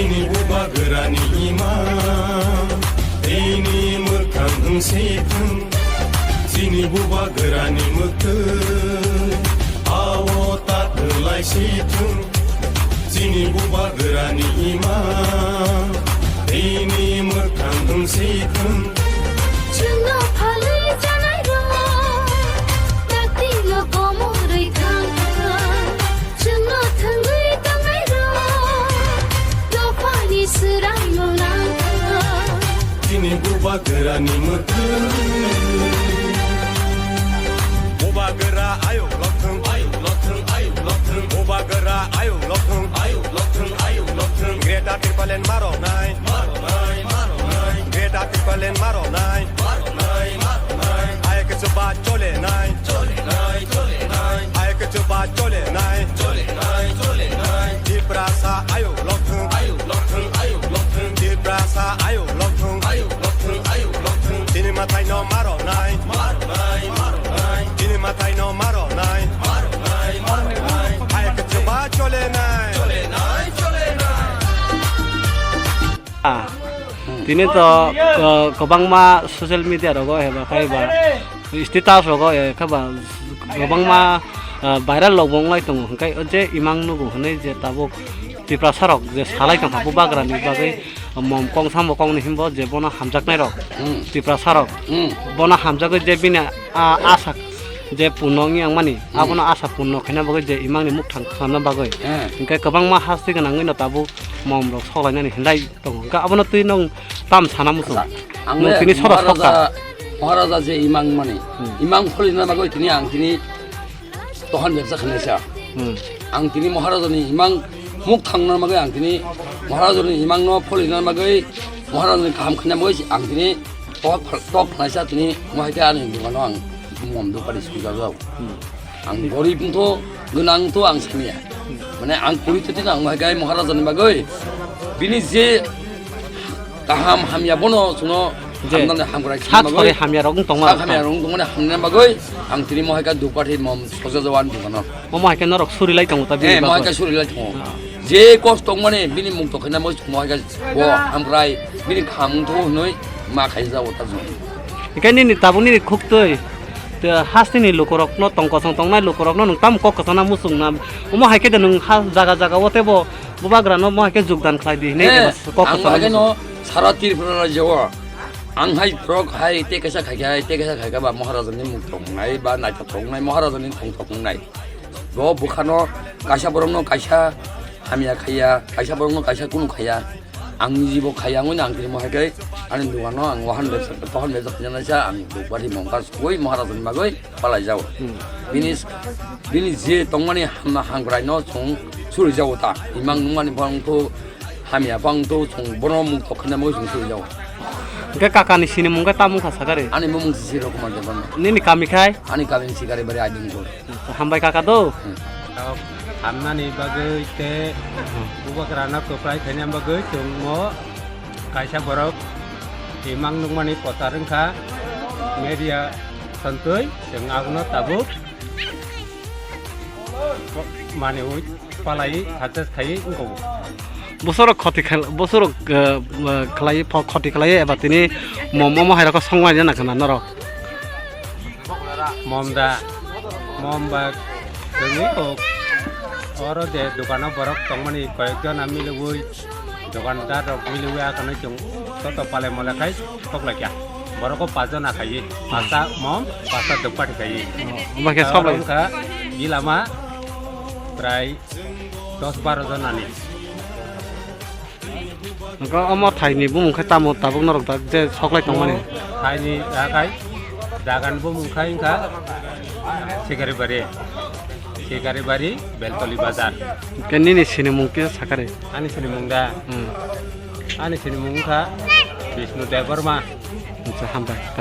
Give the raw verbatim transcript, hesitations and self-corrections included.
Chini bubagrani imang, tini mwkhang wng si thung. Chini bubagrani mwktwi, ao ta kwlai si thung. Chini bubagrani imang, tini mwkhang wng si thung. Chwngno phalwi chanai rok, taktino komorwi thang thang. Chwngno thwngwi tongnairok, dophani swrangno nangkha. Chini bubagrani mwktwi. Bubagra ayuk lokthwng, ayuk lokthwng, ayuk lokthwng. Bubagra ayuk lokthwng, ayuk lokthwng, ayuk lokthwng. Greater Tipraland maroknai, maroknai, maroknai. Greater Tipraland maroknai, maroknai, maroknai. Ayuk chuba cholenai, cholenai, cholenai. Ayuk chuba cholenai, cholenai, cholenai. Tiprasa ayuk lokthwng, ayuk lokthwng, ayuk lokthwng. Tiprasa ayuk lokthwng, ayuk lokthwng, ayuk lokthwng. Chini mwtaino maroknai, maroknai, maroknai. Chini mwtaino maroknai, maroknai, maroknai. Ayuk chuba cholenai, cholenai, cholenai. Ah, tini to, uh, kwbangma social media rogo eba khai ba status rogo, eh, khe ba kwbangma, ah, viral rok bo wnglai tongo, hwnkhe o je imang nugo hwnwi je tabuk Tiprasa rok je salai tongkha bubagrani bagwi, mom kong sambo kongni himbo je bono hamjaknai rok, hmm, Tiprasa rok, hmm, bono hamjagwi je bini, ah, asa je punno wngya wngmani, hmm, abono asa punno khaina bagwi je imangni mukthang khwlana bagwi, hmm, hwnkhe kwbangma hasti gwnangwi no tabuk mom rok soklainani hinlai tongo. Hwnkhe abono twi nwng tam sana muchung? Acha, ang nwng le tini soro Maharaja, sokha. Maharaja je imang mani, hmm, imang pholina bagwi tini ang tini tohan bebsa khainai sa. Hmm. Ang tini Maharajani imang mukthangna bagwi ang tini Maharajani imangno pholina bagwi Maharajani kaham khaina bagwi ang tini tok phal-, tok phalnaisa tini mo hai khe ani dukano ang mom dupari sujajao. Hmm. Ang gorib wngtho, gwnang wngtho ang saniya. Mane ang kuri twi twi ang hai khe Maharajani bagwi bini je kaham hamya bono chwngno je hamnani hamkrai sak sori hamya rok wng tongma sak rok hamya rok wng tongmani hamna bagwi ang tini mo hai khe dupari mom soja jawan dukano. Mo hai khe norok suri lai tongo ta bini bagwi. Eh, mo hai khe suri lai tongo. Ah. Je kosto wngmani bini mung tokhaina bagwi mo hai khe bo hamkrai bini kaham wngtho hwnwi ma khaijao ta jwng. Hingke nini tabuk nini khuktwi, te hasteni lukurokno tong kosong tongnai lukurokno nwng tamo kok kwchangna muchungna? Omo hai khe de nwng ha jaga jaga o teibo bubagrano omo hai khe jogdan khlai di hinwi. Eh, eba kok ang kwchangna hai khe no muchung. Sara Tripura rajyo o ang hai borok hai tei kaisa khai khe hai tei kaisa khai khe ba Maharajani mung tongnai ba naithok tongnai Maharajani thong tongnai. Bo bwkhano kaisa borokno kaisa hamya khaiya, kaisa borokno kaisa kunu khaiya. Ang nijibo khaiya wngwi ang tini mo hai khe ani dukano ang wahan bebsa, tohan bebsa khainani sa ang dukbari mongkha sugui Maharajani bagwi palaijao. Hmm. Bini, bini je tongmani hamna hamkraino chwng surijao ta. Imang nungmani bangtho hamya bangtho chwng bono mung tokhaina bagwi chwng surijao. Hingke kakani sinimung khe tamo wngkha sakari? Ani bumung Sisir Kumar Debbarma. Nini kami khai? Ani kami Sikari Bari Aidungkor. Hambai kaka do. Hmm. Hamnani bagwi tei bubagrano kwplai khaina bagwi chwngno kaisa borok imang nukmani kwchar wngkha media sontwi chwng abono tabuk maniwi palai success khai wngkho. Bosorok khoti khel-, bosorok, eh, eh, khlai, pho-, khoti khlai eba tini mom omo hai rokho songlaina khna norok. Mom da, mom ba, chwngni kok. Oro je dukano borok tongmani koyekjona miliwi, dukandar rok miliwi akhano chwng joto palai molai khai koklaikha. Borok o pachjona khaiwi, pasta mom, pasta dukpati khaiwi. Omo khe soklai. Oro wngkha gilama prai dos baro jonani. Nokho omo thaini bumung khe tamo tabuk norok da je soklai tongmani? Thaini dagai, dagan bumung khai wngkha Sikaribari, Sikaribari, Beltoli Bazar. Ke nini sinimung kisa sakari? Ani sinimung da? Hmm. Ani sinimung wngkha Bishnu Debbarma. Acha, hambai.